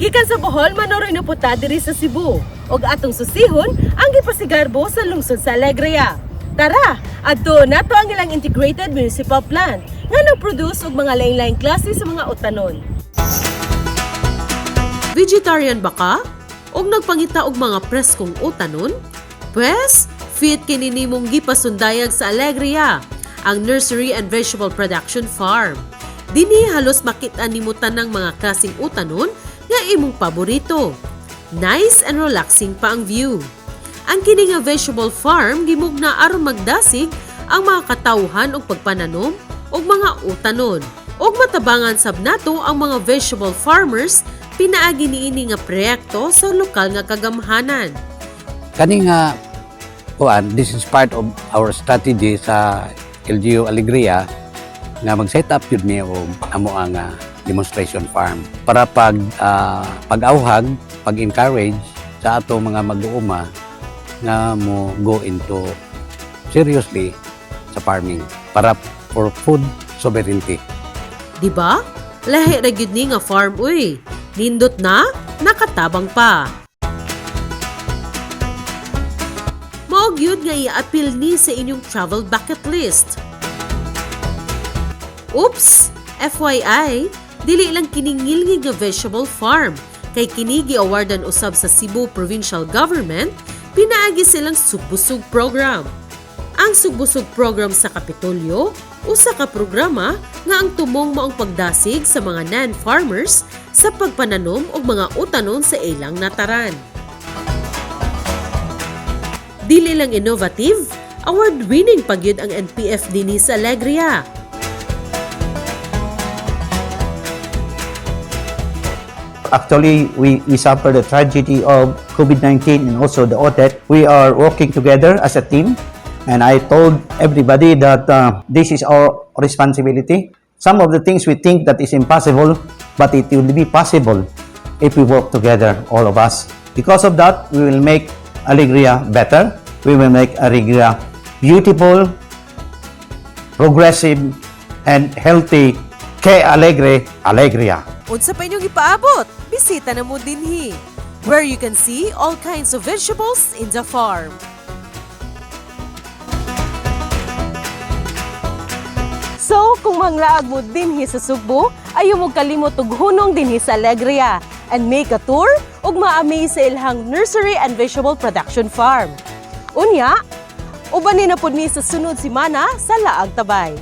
Gikan sa Bohol, manoroy na puta diri sa Cebu. Og atong susihon ang gipasigarbo sa lungsod sa Alegria. Tara, adto nato ang ilang integrated municipal plant nga nagproduce og mga lain-laing klase sa mga utanon. Vegetarian ba ka? Og nagpangita og mga preskong utanon? Pwes, fit kini nimong gipasundayag sa Alegria, ang Nursery and Vegetable Production Farm. Dinhi halos makita nimo tanang mga klaseng utanon nga imong paborito. Nice and relaxing pa ang view. Ang kini nga vegetable farm gimugna aron magdasig ang mga katawhan og pagpananom og mga utanon. Og matabangan sab nato ang mga vegetable farmers pinaagi niini nga proyekto sa lokal nga kagamhanan. Kani nga kuan, this is part of our strategy sa LGU Alegria nga mag-set up jud mi og amo ang demonstration farm para pag pag-awhag, pag-encourage sa ato mga mag-uuma nga mo go into seriously sa farming para for food sovereignty. Di ba? Lahi ra gyud ni nga farm uy. Nindot na, nakatabang pa. Mao gyud nga i-appeal ni sa inyong travel bucket list. Oops! FYI, dili lang kini ngilngig nga vegetable farm kay kini gi-awardan usab sa Cebu Provincial Government pinaagi silang Sugbusog program. Ang Sugbusog program sa Kapitolyo, usa ka programa nga ang tumong maong pagdasig sa mga non-farmers sa pagpananom og mga utanon sa ilang nataran. Dili lang innovative, award-winning pa gyud ang NPF dinhi sa Alegria. Actually, we suffered the tragedy of COVID-19 and also the Odette. We are working together as a team. And I told everybody that this is our responsibility. Some of the things we think that is impossible, but it will be possible if we work together, all of us. Because of that, we will make Alegria better. We will make Alegria beautiful, progressive, and healthy. Que alegre, Alegria. Unsa pa inyong ipaabot? Bisita na mo dinhi, where you can see all kinds of vegetables in the farm. So, kung manglaag mo dinhi sa Sugbo, ayaw mo kalimot og hunong dinhi sa Alegria and make a tour ug ma-amaze sa ilhang nursery and vegetable production farm. Unya, uban ni na pud mi sa sunod simana sa Laag Tabay.